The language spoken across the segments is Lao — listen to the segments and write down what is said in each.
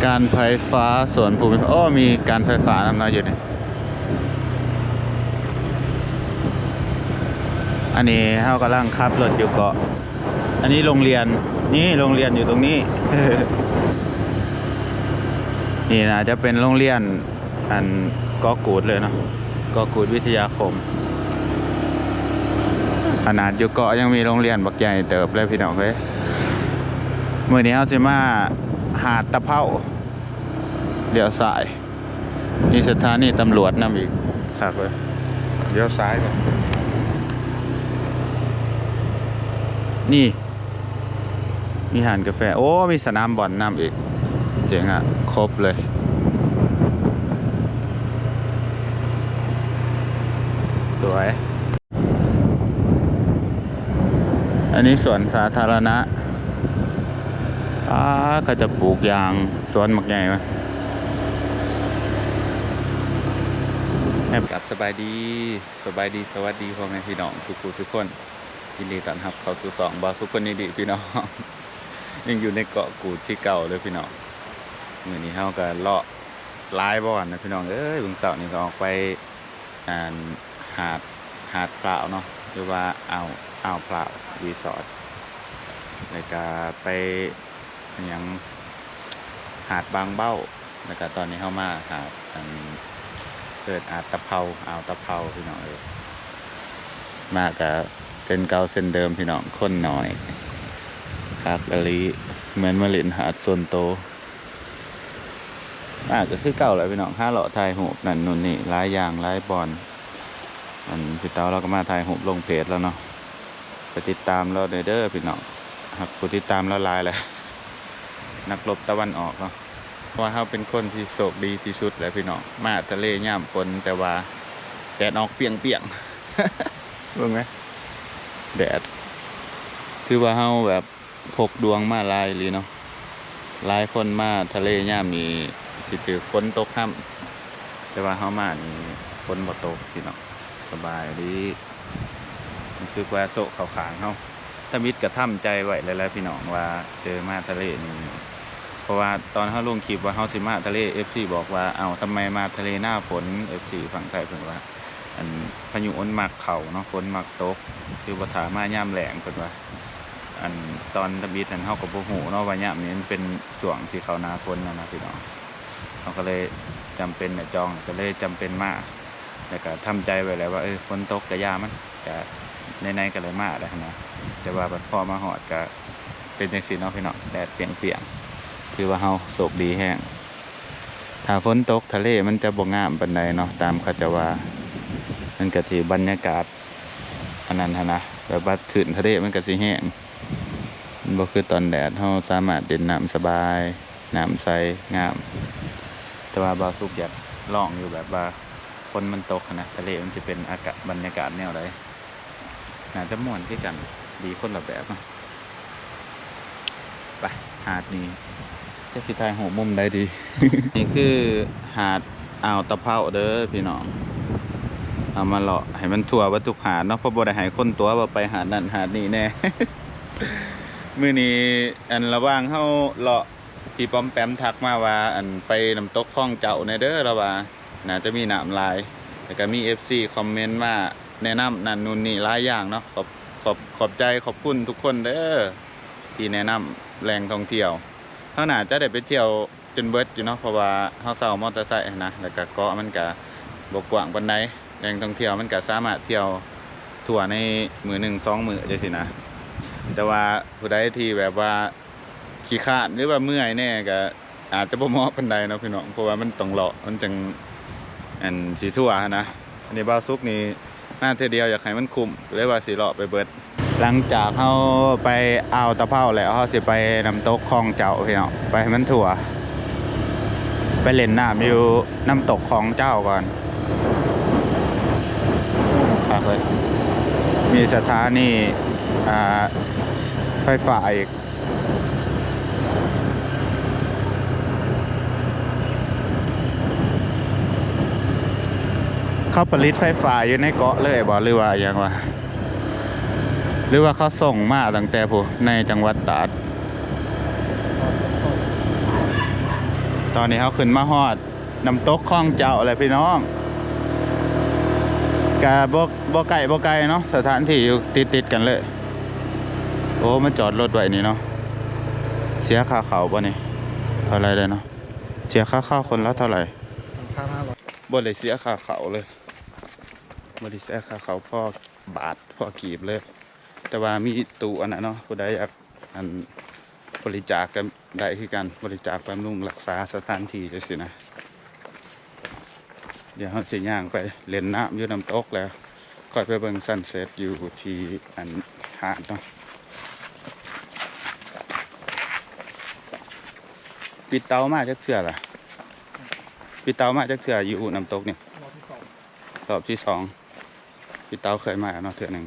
ການໄຟຟ້າສ່ວນພູມິພາກ ໂອ້ ມີການໄຟຟ້ານຳເນາະຢູ່ນີ້. ອັນນີ້ເຮົາກຳລັງຂັບລົດຢູ່ເກາະ ອັນນີ້ໂຮງຮຽນ ນີ້ໂຮງຮຽນຢູ່ຕົງນີ້ ນີ້ໜ້າຈະເປັນໂຮງຮຽນ ອັນ ເກາະກູດເລີຍເນາະ ເກາະກູດວິທະຍາຄົມ. ຂະໜາດຢູ່ເກາະຍັງມີໂຮງຮຽນບັກໃຫຍ່ເຕີບເລີຍພີ່ນ້ອງເອີຍ. ມື້ນີ້ເຮົາຊິມາຫາດຕະເພົາ ລ້ຽວຊ້າຍ ມີສະຖານີຕຳຫຼວດນຳອີກ ຄັກເລີຍ. ລ້ຽວຊ້າຍກ່ອນ ນີ້ ມີຮ້ານກາແຟ ໂອ້ ມີສະໜາມບອນນຳອີກ ເຈັງອະ ຄົບເລີຍ ສວຍ. ອັນນີ້ສວນສາທາລະນະ ອາ ເຂົາຈະປູກຢາງ ສວນບັກໃຫຍ່ມາ. ຄັບ ສະບາຍດີ ສະບາຍດີ ສະຫວັດດີພໍ່ແມ່ພີ່ນ້ອງທຸກຜູ້ທຸກຄົນ. ຍິນດີຕ້ອນຮັບເຂົ້າສູ່ຊ່ອງບ່າວສຸກຄົນນີ້ດີພີ່ນ້ອງ ຍັງຢູ່ໃນເກາະກູດທີ່ເກົ່າເດີພີ່ນ້ອງ. ມື້ນີ້ເຮົາກະເລາະຫຼາຍບ່ອນນະພີ່ນ້ອງເອີຍ. ມື້ເຊົ້ານີ້ກະອອກໄປ ອັນ ຫາດ ຫາດພ້າວເນາະ ຫຼືວ່າອ່າວ ອ່າວພ້າວຣີສອດ ແລ້ວກະໄປ ຫຍັງ ຫາດບາງເບົ້າ ແລ້ວກະຕອນນີ້ເຮົາມາຫາດ ອັນ ເອີ້ນຫາດຕະເພົາ ອ່າວຕະເພົາພີ່ນ້ອງເອີຍ. ມາກະເຊັ່ນເກົ່າເຊັ່ນເດີມພີ່ນ້ອງ ຄົນໜ້ອຍ ຄັກອີ່ຫຼີ ເໝືອນມາຫຼິ້ນຫາດສ່ວນໂຕ. ມາກະຄືເກົ່າແຫຼະພີ່ນ້ອງ ຫາເລາະຖ່າຍຮູບນັ້ນນູ້ນນີ້ ຫຼາຍຢ່າງຫຼາຍບ່ອນ. ອັນ ພີ່ເຕົາລາວກະມາຖ່າຍຮູບລົງເພຈລາວເນາະ ໄປຕິດຕາມລາວແດ່ເດີພີ່ນ້ອງ ຮັກຜູ້ຕິດຕາມລາວຫຼາຍແຫຼະ ນັກລົບຕາເວັນອອກເນາະ. ເພາະວ່າເຮົາເປັນຄົນທີ່ໂຊກດີທີ່ສຸດແຫຼະພີ່ນ້ອງ ມາທະເລຍາມຝົນ ແຕ່ວ່າແດດອອກປ່ຽງໆ ເບິ່ງແມ ແດດ ຖືວ່າເຮົາແບບ ພົກດວງມາຫຼາຍອີ່ຫຼີເນາະ. ຫຼາຍຄົນມາທະເລຍາມນີ້ຊິຖືກຝົນຕົກນຳ ແຕ່ວ່າເຮົາມານີ້ຝົນບໍ່ຕົກພີ່ນ້ອງ ສະບາຍດີ. ຮູ້ສຶກວ່າໂຊກເຂົ້າຂ້າງເຮົາ. ທຳອິດກະທຳໃຈໄວ້ແລ້ວແຫຼະພີ່ນ້ອງວ່າ ເອີ ມາທະເລນີ້ ເພາະວ່າຕອນເຮົາລົງຄລິບວ່າເຮົາຊິມາທະເລ ເອັຟຊີບອກວ່າ ເອົ້າ ທຳໄມມາທະເລໜ້າຝົນ? ເອັຟຊີຝັ່ງໄທເພິ່ນວ່າ ອັນ ພາຍຸມັນມັກເຂົ້າເນາະ ຝົນມັກຕົກ ຄືວ່າຖ້າມາຍາມແລ້ງເພິ່ນວ່າ. ອັນຕອນທຳອິດຫັ້ນເຮົາກະບໍ່ຮູ້ເນາະວ່າຍາມນີ້ມັນເປັນຊ່ວງຊິເຂົ້າໜ້າຝົນຫັ້ນນະພີ່ນ້ອງ. ເຮົາກະເລີຍຈຳເປັນໄດ້ຈອງ ກະເລີຍຈຳເປັນມາ ແລ້ວກະທຳໃຈໄວ້ແລ້ວວ່າ ເອີ ຝົນຕົກກະຢ່າມັນ ກະໄນໆກະໄດ້ມາແລ້ວຫັ້ນນະ. ແຕ່ວ່າບັດພໍມາຮອດກະເປັນຈັ່ງຊີ້ເນາະພີ່ນ້ອງ ແດດປ່ຽງໆ. ຖືວ່າເຮົາໂຊກດີແຮງ. ຖ້າຝົນຕົກທະເລມັນຈະບໍ່ງາມປານໃດເນາະ ຕາມເຂົາເຈົ້າວ່າ ມັນກະຊິບັນຍາກາດ ອັນນັ້ນຫັ້ນນະ ແບບວ່າຄື້ນທະເລມັນກະຊິແຮງ ມັນບໍ່ຄືຕອນແດດ ເຮົາສາມາດຫຼິ້ນນ້ຳສະບາຍ ນ້ຳໃສງາມ. ແຕ່ວ່າບ່າວສຸກຢາກລອງຢູ່ ແບບວ່າຝົນມັນຕົກຫັ້ນນະ ທະເລມັນຊິເປັນອາກາດ ບັນຍາກາດແນວໃດ. ໜ້າຈະມ່ວນຄືກັນ ດີຄົນລະແບບເນາະ. ໄປ ຫາດນີ້ ຈັກຊິຖ່າຍຮູບມຸມໃດດີ. ນີ້ຄືຫາດອ່າວຕະເພົາເດີພີ່ນ້ອງ. ເຮົາມາເລາະໃຫ້ມັນທົ່ວເບິດທຸກຫາດເນາະ ເພາະບໍ່ໄດ້ໃຫ້ຄົນຕົວະວ່າໄປຫາດນັ້ນຫາດນີ້ແດ່. ມື້ນີ້ ອັນ ລະຫວ່າງເຮົາເລາະ ພີ່ປອມແປມທັກມາວ່າ ອັນ ໄປນ້ຳຕົກຄອງເຈົ້າແດ່ເດີ ລາວວ່າ ໜ້າຈະມີນ້ຳຫຼາຍ ແລ້ວກະມີເອັຟຊີຄອມເມັນມາແນະນຳນັ້ນນູ້ນນີ້ຫຼາຍຢ່າງເນາະ. ຂອບ ຂອບ ຂອບໃຈຂອບຄຸນທຸກຄົນເດີ ທີ່ແນະນຳແຫຼ່ງທ່ອງທ່ຽວ. ເຮົາໜ້າຈະໄດ້ໄປທ່ຽວຈົນເບິດຢູ່ເນາະ ເພາະວ່າເຮົາເຊົ່າມໍເຕີໄຊຫັ້ນນະ ແລ້ວກະເກາະມັນກະບໍ່ກວ້າງປານໃດ ແຫຼ່ງທ່ອງທ່ຽວມັນກະສາມາດທ່ຽວທົ່ວໃນມື້ໜຶ່ງສອງມື້ຈັ່ງຊີ້ນະ. ແຕ່ວ່າຜູ້ໃດທີ່ແບບວ່າ ຂີ້ຄ້ານ ຫຼືວ່າເມື່ອຍແດ່ກະອາດຈະບໍ່ເໝາະປານໃດເນາະພີ່ນ້ອງ ເພາະວ່າມັນຕ້ອງເລາະ ມັນຈັ່ງ ອັນ ຊິທົ່ວຫັ້ນນະ. ອັນນີ້ບ່າວສຸກນີ້ມາເທື່ອດຽວ ຢາກໃຫ້ມັນຄຸ້ມ ກະເລີຍວ່າຊິເລາະໄປເບິດ. ຫຼັງຈາກເຮົາໄປອ່າວຕະເພົາແລ້ວ ເຮົາຊິໄປນ້ຳຕົກຄອງເຈົ້າພີ່ນ້ອງ ໄປໃຫ້ມັນທົ່ວ ໄປຫຼິ້ນນ້ຳຢູ່ນ້ຳຕົກຄອງເຈົ້າກ່ອນ. ຄັກເລີຍ ມີສະຖານີ ອ່າ ໄຟຟ້າອີກ. ເຂົາຜະລິດໄຟຟ້າຢູ່ໃນເກາະເລີຍບໍ່ ຫຼືວ່າຫຍັງວະ ຫຼືວ່າເຂົາສົ່ງມາຕັ້ງແຕ່ພຸ້ນໃນຈັງຫວັດຕາດ? ເ ຕອນນີ້ເຮົາຂຶ້ນມາຮອດນ້ຳຕົກຄອງເຈົ້າແລ້ວພີ່ນ້ອງ ກະບໍ່ ບໍ່ໃກ້ບໍ່ໄກເນາະ ສະຖານທີ່ຢູ່ຕິດໆກັນເລີຍ. ໂອ້ ມາຈອດລົດໄວ້ນີ້ເນາະ. ເສຍຄ່າເຂົ້າບໍ່ນີ້? ເທົ່າໃດເດ້ເນາະ? ເສຍຄ່າເຂົ້າຄົນລະເທົ່າໃດ? ພັນຫ້າຮ້ອຍ. ບໍ່ໄດ້ເສຍຄ່າເຂົ້າເລີຍ ບໍ່ໄດ້ເສຍຄ່າເຂົ້າພໍບາດພໍກີບເລີຍ. ແຕ່ວ່າມີຕູ້ອັນນັ້ນເນາະ ຜູ້ໃດຢາກ ອັນ ບໍລິຈາກກໍໄດ້ຄືກັນ ບໍລິຈາກບຳລຸງຮັກສາສະຖານທີ່ຈັ່ງຊີ້ນະ. ດຽວເຮົາຊິຍ່າງໄປຫຼິ້ນນ້ຳຢູ່ນ້ຳຕົກ ແລ້ວຄ່ອຍໄປເບິ່ງຊັນເຊັດຢູ່ທີ່ອັນຫາດເນາະ. ປີເຕົາມາຈັກເທື່ອລະ? ປີເຕົາມາຈັກເທື່ອຢູ່ນ້ຳຕົກນີ້? ຮອບທີສອງ ຮອບທີສອງ. ພີ່ເຕົາເຄີຍມາເນາະເທື່ອໜຶ່ງ.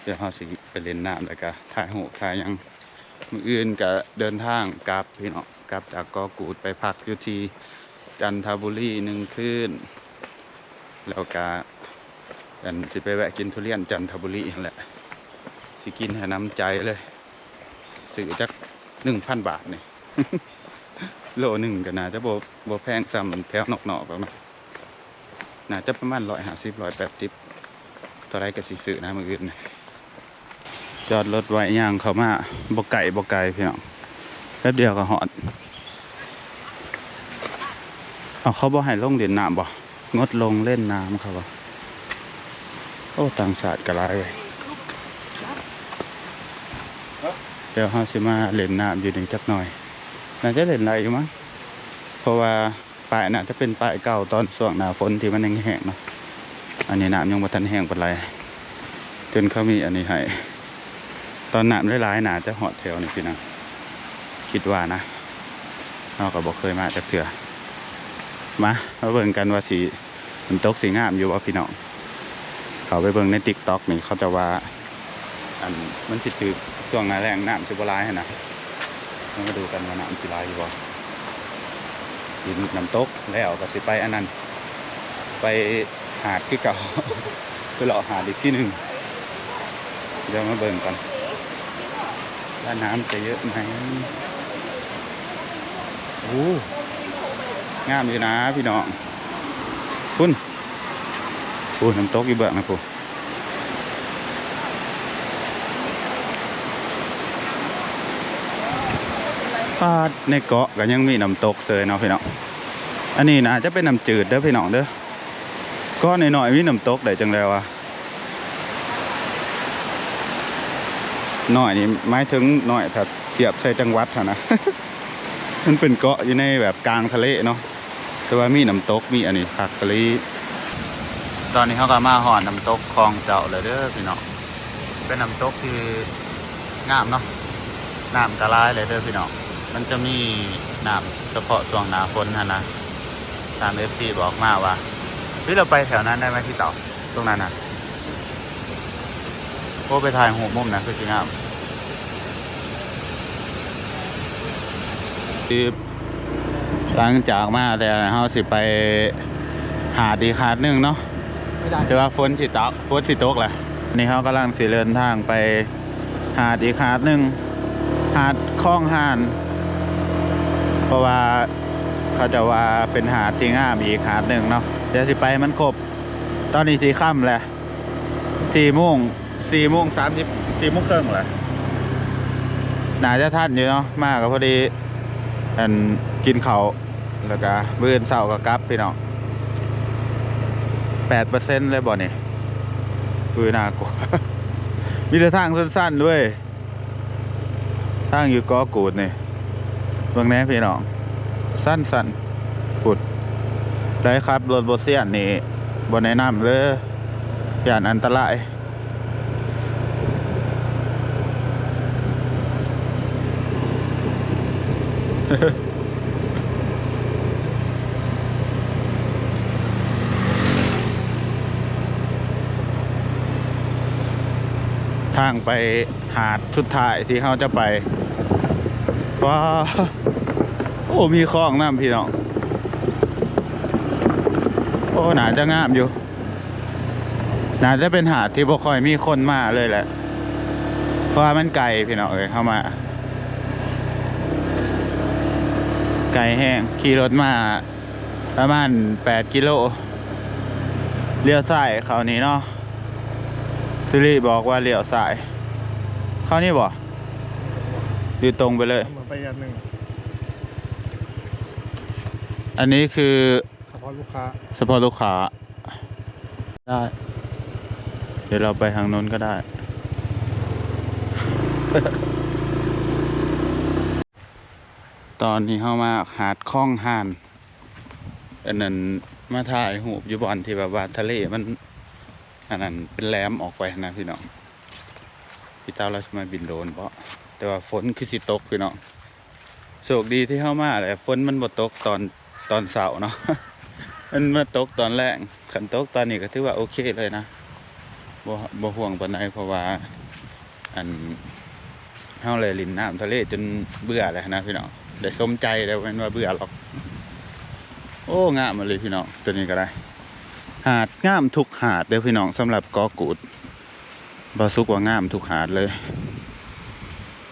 ດຽວເຮົາຊິໄປຫຼິ້ນນ້ຳ ແລ້ວກະຖ່າຍຮູບຖ່າຍຫຍັງ. ມື້ອື່ນກະເດີນທາງກັບພີ່ນ້ອງ ກັບຈາກເກາະກູດໄປພັກຢູ່ທີ່ຈັນທະບູລີໜຶ່ງຄືນ ແລ້ວກະ ອັນ ຊິໄປແວະກິນທຸລຽນຈັນທະບູລີຫັ້ນແຫຼະ. ຊິກິນໃຫ້ນ້ຳໃຈເລີຍ. ຊື້ຈັກໜຶ່ງພັນບາດນີ້ ໂລໜຶ່ງກໍໜ້າຈະບໍ່ ບໍ່ແພງສ່ຳແຖວນອກໆດອກເນາະ. ໜ້າຈະປະມານຮ້ອຍຫ້າສິບ ຮ້ອຍແປດສິບ ເທົ່າໃດກໍຊິຊື້ນະມື້ອື່ນ. ຈອດລົດໄວ້ ຍ່າງເຂົ້າມາ ບໍ່ໄກບໍ່ໄກພີ່ນ້ອງ ແປັບດຽວກໍຮອດ. ເອົາ ເຂົາບໍ່ໃຫ້ລົງຫຼິ້ນນ້ຳບໍ່? ງົດລົງຫຼິ້ນນ້ຳເຂົາວ່າ. ໂອ້ ຕ່າງຊາດກໍຫຼາຍເວີຍ. ດຽວເຮົາຊິມາຫຼິ້ນນ້ຳຢູ່ນີ້ຈັກໜ່ອຍ ໜ້າຈະຫຼິ້ນໄດ້ຢູ່ມັ້ງ ເພາະວ່າ ປ້າຍໜ້າຈະເປັນປ້າຍເກົ່າຕອນຊ່ວງໜ້າຝົນທີ່ມັນແຫ້ງໆເນາະ. ອັນນີ້ນ້ຳຍັງບໍ່ທັນແຫ້ງປານໃດ ຈົນເຂົາມີອັນນີ້ໃຫ້. ຕອນນ້ຳຫຼາຍໆໜ້າຈະຮອດແຖວນີ້ພີ່ນ້ອງ ຄິດວ່ານະ. ເຮົາກໍບໍ່ເຄີຍມາຈັກເທື່ອ. ມາ ມາເບິ່ງກັນວ່າຊິ ນ້ຳຕົກຊິງາມຢູ່ບໍ່ພີ່ນ້ອງ? ເຂົ້າໄປເບິ່ງໃນຕິກຕັອກນີ້ ເຂົາເຈົ້າວ່າ ອັນ ມັນຊິຖືກຊ່ວງໜ້າແລ້ງ ນ້ຳຊິບໍ່ຫຼາຍຫັ້ນນະ. ເຮົາມາດູກັນວ່ານ້ຳຊິຫຼາຍຢູ່ບໍ່. ກິນນ້ຳຕົກແລ້ວກໍຊິໄປອັນນັ້ນ ໄປຫາດຄືເກົ່າ ໄປເລາະຫາດອີກທີໜຶ່ງ. ດຽວມາເບິ່ງກັນວ່ານ້ຳຈະເຍາະໄໝ. ໂອ້ ງາມຢູ່ນະພີ່ນ້ອງ. ພຸ້ນ ໂອ້ ນ້ຳຕົກຢູ່ເບື້ອງນັ້ນພຸ້ນ. ປາດ ໃນເກາະກໍຍັງມີນ້ຳຕົກເສີຍເນາະພີ່ນ້ອງ. ອັນນີ້ໜ້າຈະເປັນນ້ຳຈືດເດີພີ່ນ້ອງເດີ. ເກາະນ້ອຍໆມີນ້ຳຕົກໄດ້ຈັ່ງໃດວະ? ນ້ອຍນີ້ໝາຍເຖິງນ້ອຍຖ້າທຽບໃສ່ຈັງຫວັດຫັ້ນນະ. ມັນເປັນເກາະຢູ່ໃນແບບກາງທະເລເນາະ ແຕ່ວ່າມີນ້ຳຕົກ ມີອັນນີ້ຄັກອີ່ຫຼີ. ຕອນນີ້ເຮົາກໍມາຮອດນ້ຳຕົກຄອງເຈົ້າແລ້ວເດີພີ່ນ້ອງ. ເປັນນ້ຳຕົກທີ່ງາມເນາະ ນ້ຳກໍຫຼາຍແລ້ວເດີພີ່ນ້ອງ. ມັນຈະມີນ້ຳສະເພາະຊ່ວງໜ້າຝົນຫັ້ນນະ ຕາມເອັຟຊີບອກມາວ່າ. ຫຼືເຮົາໄປແຖວນັ້ນໄດ້ໄໝພີ່ເຕົາ? ຕົງນັ້ນນະ ໂອ້ ໄປຖ່າຍຮູບມຸມນັ້ນຄືຊິງາມ. ຫຼັງຈາກມາແຕ່ເຮົາຊິໄປຫາດອີກຫາດໜຶ່ງເນາະ ແຕ່ວ່າຝົນຊິຕົກ ຝົນຊິຕົກແຫຼະ. ນີ້ເຮົາກຳລັງຊິເດີນທາງໄປຫາດອີກຫາດໜຶ່ງ ຫາດຄອງຫ່ານ ເພາະວ່າເຂົາເຈົ້າວ່າເປັນຫາດທີ່ງາມອີກຫາດໜຶ່ງເນາະ. ດຽວຊິໄປໃຫ້ມັນຄົບ. ຕອນນີ້ຊິຄ່ຳແລ້ວ ສີ່ໂມງ ສີ່ໂມງສາມສິບ ສີ່ໂມງເຄິ່ງແລ້ວ. ໜ້າຈະທັນຢູ່ເນາະ ມາກໍພໍດີ ອັນ ກິນເຂົ້າ ແລ້ວກໍມື້ອື່ນເຊົ້າກໍກັບພີ່ນ້ອງ. ແປດເປີເຊັນເລີຍບໍ່ນີ້? ຄືໜ້າກົວ ມີແຕ່ທາງຊັນໆເວີຍ. ທາງຢູ່ເກາະກູດນີ້ ເບິ່ງແດ່ພີ່ນ້ອງ ຊັນໆ ພຸ້ນ. ໃຜຂັບລົດບໍ່ຊຽນນີ້ ບໍ່ແນະນຳເລີຍ ຢ້ານອັນຕະລາຍ. ທາງໄປ ຫາດສຸດທ້າຍທີ່ເຮົາຈະໄປ. ວ້າ ໂອ້ ມີຄອງນຳພີ່ນ້ອງ. ໂອ້ ໜ້າຈະງາມຢູ່ ໜ້າຈະເປັນຫາດທີ່ບໍ່ຄ່ອຍມີຄົນມາເລີຍແຫຼະ ເພາະວ່າມັນໄກພີ່ນ້ອງເອີຍ. ເຮົາມາ ໄກແຮງ ຂີ່ລົດມາປະມານແປດກິໂລ ລ້ຽວຊ້າຍເຂົ້ານີ້ເນາະ. ຊິລິບອກວ່າລ້ຽວຊ້າຍ ເຂົ້ານີ້ບໍ່ ຫຼືຕົງໄປເລີຍ? ໄປອັນໜຶ່ງ ອັນນີ້ຄືສະເພາະລູກຄ້າ ສະເພາະລູກຄ້າ ໄດ້ ດຽວເຮົາໄປທາງໂນ້ນກໍໄດ້. ຕອນນີ້ເຮົາມາຫາດຄອງຫ່ານ ອັນນັ້ນ ມາຖ່າຍຮູບຢູ່ບ່ອນທີ່ແບບວ່າທະເລມັນ ອັນນັ້ນ ເປັນແຫຼມອອກໄປຫັ້ນນະພີ່ນ້ອງ. ພີ່ເຕົ້າລາວຊິມາບິນໂດຣນບໍ? ແຕ່ວ່າຝົນຄືຊິຕົກພີ່ນ້ອງ. ໂຊກດີທີ່ເຮົາມາແຫຼະ ຝົນມັນບໍ່ຕົກຕອນ ຕອນເຊົ້າເນາະ ມັນມາຕົກຕອນແລງ. ຄັນຕົກຕອນນີ້ກໍຖືວ່າໂອເຄເລີຍນະ ບໍ່ ບໍ່ຫ່ວງປານໃດ ເພາະວ່າ ອັນ ເຮົາແລ່ຫຼິ້ນນ້ຳທະເລຈົນເບື່ອແລ້ວນະພີ່ນ້ອງ. ໄດ້ສົມໃຈແລ້ວ ບໍ່ແມ່ນວ່າເບື່ອຫຼອກ. ໂອ້ ງາມອີ່ຫຼີພີ່ນ້ອງ ໂຕນີ້ກໍໄດ້. ຫາດງາມທຸກຫາດເດີ້ພີ່ນ້ອງ ສຳລັບເກາະກູດ. ບ່າວສຸກວ່າງາມທຸກຫາດເລີຍ.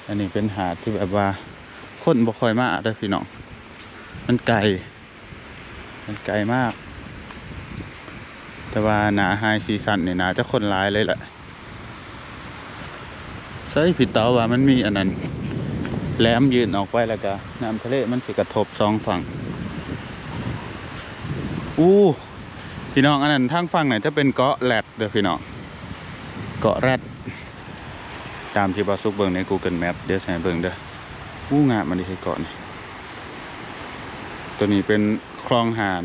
ອັນນີ້ເປັນຫາດທີ່ແບບວ່າຄົນບໍ່ຄ່ອຍມາເດີ້ພີ່ນ້ອງ ມັນໄກ ມັນໄກມາກ. ແຕ່ວ່າໜ້າໄຮຊີຊັນນີ້ໜ້າຈະຄົນຫຼາຍເລີຍແຫຼະ. ໃສພີ່ເຕົາວ່າມັນມີອັນນັ້ນ ແຫຼມຍື່ນອອກໄປ ແລ້ວກະນ້ຳທະເລມັນຊິກະທົບສອງຝັ່ງ. ອູ້ ພີ່ນ້ອງ ອັນນັ້ນທາງຝັ່ງນັ້ນຈະເປັນເກາະແຣດເດີ້ພີ່ນ້ອງ ເກາະແຣດ ຕາມທີ່ບ່າວສຸກເບິ່ງໃນກູເກີນແມັບ. ດຽວຊິໃຫ້ເບິ່ງເດີ້. ອູ້ ງາມອີ່ຫຼີເກາະນີ້. ໂຕນີ້ເປັນຄອງຫ່ານ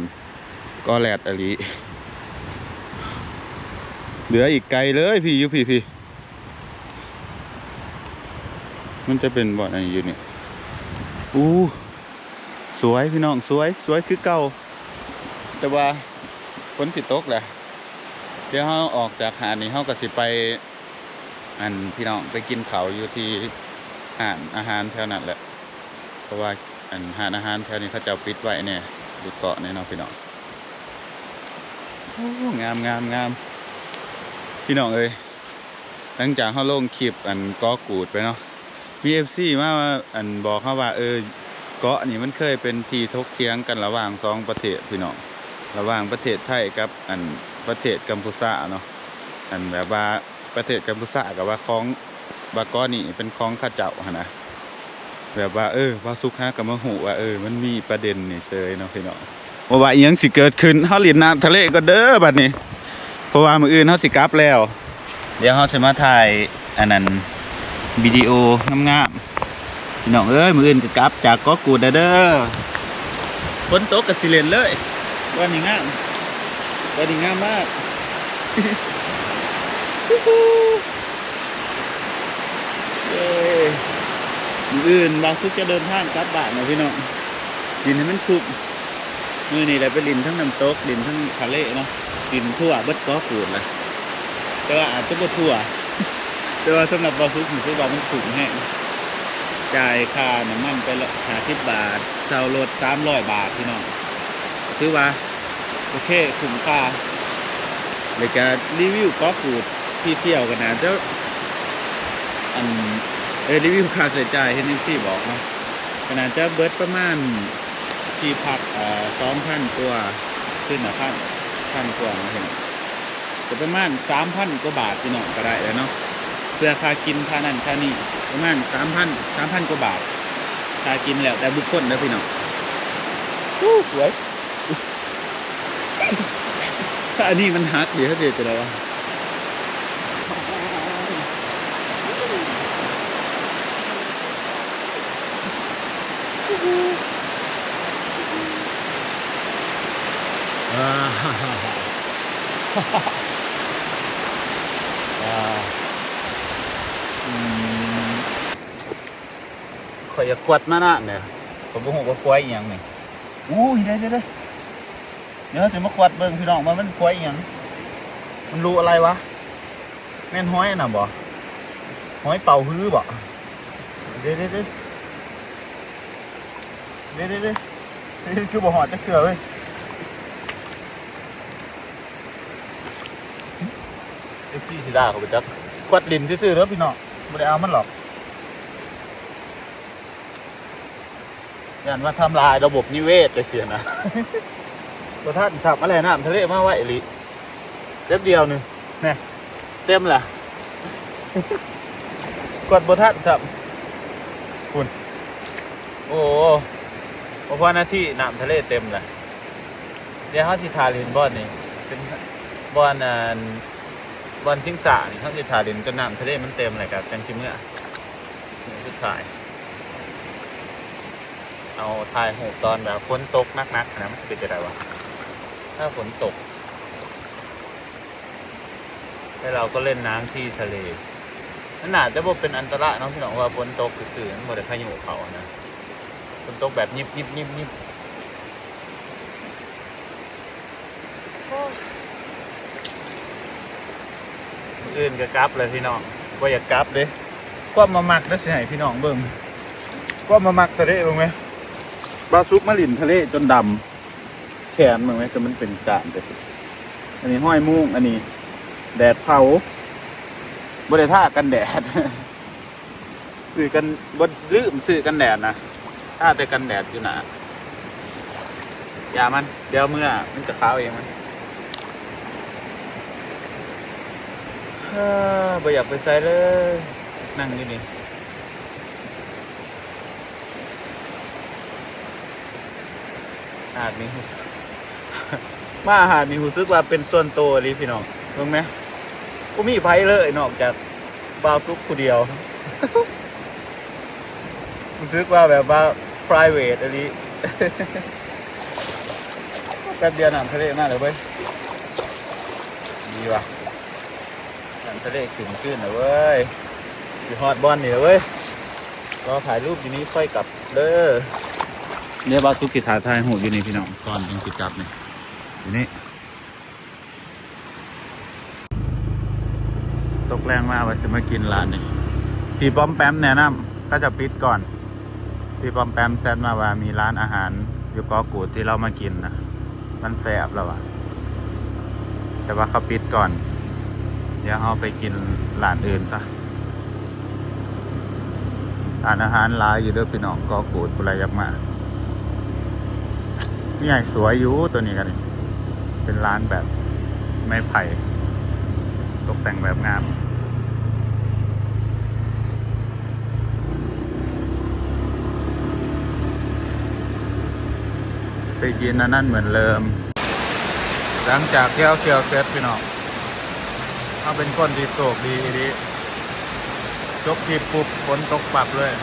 ເກາະແຣດອີ່ຫຼີ. ເຫຼືອອີກໄກເລີຍ ພີ່ ຢູ່ພີ້ໆ ມັນຈະເປັນບ່ອນອັນນີ້ຢູ່ນີ້. ອູ້ ສວຍພີ່ນ້ອງ ສວຍ ສວຍຄືເກົ່າ ແຕ່ວ່າຝົນຊິຕົກແຫຼະ. ດຽວເຮົາອອກຈາກຫາດນີ້ ເຮົາກໍຊິໄປ ອັນ ພີ່ນ້ອງ ໄປກິນເຂົ້າຢູ່ທີ່ຮ້ານອາຫານແຖວນັ້ນແຫຼະ ເພາະວ່າ ອັນ ຮ້ານອາຫານແຖວນີ້ເຂົາເຈົ້າປິດໄວ້ແດ່ ຢູ່ເກາະນີ້ເນາະພີ່ນ້ອງ. ໂອ້ ງາມ ງາມ ງາມ ພີ່ນ້ອງເອີຍ. ຫຼັງຈາກເຮົາລົງຄລິບ ອັນ ເກາະກູດໄປເນາະ ມີເອັຟຊີມາ ອັນ ບອກເຮົາວ່າ ເອີ ເກາະນີ້ມັນເຄີຍເປັນທີ່ຖົກຖຽງກັນລະຫວ່າງສອງປະເທດພີ່ນ້ອງ ລະຫວ່າງປະເທດໄທກັບ ອັນ ປະເທດກຳປູຊາເນາະ. ອັນ ແບບວ່າປະເທດກຳປູຊາກໍວ່າຂອງ ວ່າເກາະນີ້ເປັນຂອງເຂົາເຈົ້າຫັ້ນນະ. ແບບວ່າ ເອີ ບ່າວສຸກຫາກໍມາຮູ້ວ່າ ເອີ ມັນມີປະເດັນນີ້ເສີຍເນາະພີ່ນ້ອງ. ບໍ່ວ່າອີ່ຫຍັງຊິເກີດຂຶ້ນ ເຮົາຫຼິ້ນນ້ຳທະເລກ່ອນເດີ້ບັດນີ້ ເພາະວ່າມື້ອື່ນເຮົາຊິກັບແລ້ວ. ດຽວເຮົາຊິມາຖ່າຍ ອັນນັ້ນ ວິດີໂອງາມໆ ພີ່ນ້ອງເອີຍ. ມື້ອື່ນກໍກັບຈາກເກາະກູດແລ້ວເດີ້. ຝົນຕົກກໍຊິຫຼິ້ນເລີຍ. ບ່ອນນີ້ງາມ ບ່ອນນີ້ງາມມາກ. ເອີຍ ມື້ອື່ນບ່າວສຸກຈະເດີນທາງກັບບ້ານເນາະພີ່ນ້ອງ. ຫຼິ້ນໃຫ້ມັນຄຸ້ມ. ມື້ນີ້ໄດ້ໄປຫຼິ້ນທັງນ້ຳຕົກ ຫຼິ້ນທັງທະເລເນາະ ຫຼິ້ນທົ່ວເບິດເກາະກູດລະ ແຕ່ວ່າອາດຈະບໍ່ທົ່ວ ແຕ່ວ່າສຳລັບບ່າວສຸກຮູ້ສຶກວ່າມັນຄຸ້ມແຮງ. ຈ່າຍຄ່ານ້ຳມັນໄປລະຫ້າສິບບາດ ເຊົ່າລົດສາມຮ້ອຍບາດ ພີ່ນ້ອງ ຖືວ່າໂອເຄ ຄຸ້ມຄ່າ. ແລ້ວກະຣີວິວເກາະກູດທີ່ທ່ຽວກໍໜ້າຈະ ອັນ ເອີ ຣີວິວຄ່າໃຊ້ຈ່າຍ ເຫັນເອັຟຊີບອກເນາະ ກໍໜ້າຈະເບິດປະມານ ທີ່ພັກ ເອີ ສອງພັນກວ່າ ຄືນລະພັນ ພັນກວ່າເນາະພີ່ນ້ອງ. ກໍປະມານສາມພັນກວ່າບາດ ພີ່ນ້ອງ ກໍໄດ້ແລ້ວເນາະ ເພື່ອຄ່າກິນ ຄ່ານັ້ນຄ່ານີ້ ປະມານສາມພັນ ສາມພັນກວ່າບາດ ຄ່າກິນແລ້ວແຕ່ບຸກຄົນເດີ້ພີ່ນ້ອງ. ໂອ້ ສວຍ. ຖ້າອັນນີ້ມັນຫັກເດ ເຮົາຊິເຮັດຈັ່ງໃດວະ? ຂ້ອຍຢາກກວດມານານແລ້ວ ຂ້ອຍບໍ່ຮູ້ວ່າຄວາຍອີ່ຫຍັງນີ້. ອູ້ຍ ເດ້ໆໆ ດຽວເຮົາຊິມາກວດເບິ່ງພີ່ນ້ອງ ວ່າມັນຄວາຍອີ່ຫຍັງ ມັນຮູ້ອະໄລວະ? ແມ່ນຫອຍອັນນັ້ນບໍ່? ຫອຍເປົ່າຮືບໍ່? ເດ້ໆໆ ເດ້ໆໆ ຄືບໍ່ຮອດຈັກເທື່ອເວີຍ. ເອັຟຊີຊິດ່າຂ້ອຍໄປຈັກ ກວດຫຼິ້ນຊື່ໆເດີ້ພີ່ນ້ອງ ບໍ່ໄດ້ເອົາມັນຫຼອກ. ຢ້ານວ່າທຳລາຍລະບົບນິເວດຈັ່ງຊີ້ນະ. ບໍ່ທັນຊ້ຳ ມາແລ້ວ ນ້ຳທະເລມາໄວອີ່ຫຼີ ແປັບດຽວໜຶ່ງ ແນ່ ເຕັມລະ ກວດບໍ່ທັນຊ້ຳ ພຸ້ນ ໂອ້ ບໍ່ພໍນາທີ ນ້ຳທະເລເຕັມລະ. ດຽວເຮົາຊິຖ້າຫຼິ້ນບ່ອນນີ້ ເປັນບ່ອນ ອັນ ບ່ອນຊິງຊ້ານີ້ ເຮົາຊິຖ້າຫຼິ້ນຈົນນ້ຳທະເລມັນເຕັມແລ້ວກໍຈັ່ງຊິເມືອ. ມື້ສຸດທ້າຍ ເອົາຖ່າຍຮູບຕອນແບບຝົນຕົກໜັກໆຫັ້ນນະ ມັນຊິເປັນຈັ່ງໃດວະ ຖ້າຝົນຕົກ. ແລ້ວເຮົາກໍຫຼິ້ນນ້ຳທີ່ທະເລ ມັນໜ້າຈະບໍ່ເປັນອັນຕະລາຍເນາະພີ່ນ້ອງ ເພາະວ່າຝົນຕົກຊື່ໆ ມັນບໍ່ໄດ້ພາຍຸເຂົ້ານະ ຝົນຕົກແບບຍິບໆໆໆ. ມື້ອື່ນກໍກັບແລ້ວພີ່ນ້ອງ ບໍ່ຢາກກັບເດ້. ຄວາມມາມັກເດີ ຊິໃຫ້ພີ່ນ້ອງເບິ່ງ ຄວາມມາມັກທະເລເບິ່ງແມ ບ່າວສຸກມາຫຼິ້ນທະເລຈົນດຳແຂນເບິ່ງແມ ຄືມັນເປັນກ້ານເດ້. ອັນນີ້ຮອຍມຸ້ງ ອັນນີ້ແດດເຜົາ ບໍ່ໄດ້ທາກັນແດດ. ຊື້ກັນ ບໍ່ ລືມຊື້ກັນແດດນະ ທາແຕ່ກັນແດດຢູ່ໜ້າ ຢ່າມັນ ດຽວເມືອມັນກໍຂາວເອງມັນ. ເອີ ບໍ່ຢາກໄປໃສເລີຍ ນັ່ງຢູ່ນີ້ ຫາດນີ້ ມາຫາດນີ້ຮູ້ສຶກວ່າເປັນສ່ວນໂຕອີ່ຫຼີພີ່ນ້ອງ ເບິ່ງແມ ບໍ່ມີໃຜເລີຍນອກຈາກບ່າວສຸກຜູ້ດຽວ ຮູ້ສຶກວ່າແບບວ່າ private ອີ່ຫຼີ. ແປັບດຽວນ້ຳທະເລມາແລ້ວເວີຍ ດີວ່ະ ນ້ຳທະເລຂຶ້ນຄືນແລ້ວເວີຍ ຊິຮອດບ່ອນນີ້ແລ້ວເວີຍ ລໍຖ່າຍຮູບຢູ່ນີ້ ຄ່ອຍກັບເດີ. ດຽວບ່າວສຸກຊິຖ້າຖ່າຍຮູບຢູ່ນີ້ພີ່ນ້ອງ ກ່ອນຈັ່ງຊິກັບນີ້ ຢູ່ນີ້. ຕົກແລງມາວ່າຊິມາກິນຮ້ານນີ້ ພີ່ປ້ອມແປມແນະນຳ ເຂົາເຈົ້າປິດກ່ອນ. ພີ່ປ້ອມແປມແຊັດມາວ່າມີຮ້ານອາຫານຢູ່ເກາະກູດທີ່ລາວມາກິນນະ ມັນແຊບລາວວ່າ ແຕ່ວ່າເຂົາປິດກ່ອນ ດຽວເຮົາໄປກິນຮ້ານອື່ນຊະ. ຮ້ານອາຫານຫຼາຍຢູ່ເດີພີ່ນ້ອງ ເກາະກູດ ຜູ້ໃດຢາກມາ ມີໃຫ້ສວຍຢູ່ໂຕນີ້ກໍນີ້ ເປັນຮ້ານແບບໄມ້ໄຜ່ ຕົກແຕ່ງແບບງາມ. ໄປກິນອັນນັ້ນເໝືອນເດີມ. ຫຼັງຈາກທ່ຽວທ່ຽວເສັດພີ່ນ້ອງ ເຮົາເປັນຄົນທີ່ໂຊກດີອີ່ຫຼີ ຈົບທຣິບປຸບ ຝົນຕົກປັບເລີຍ.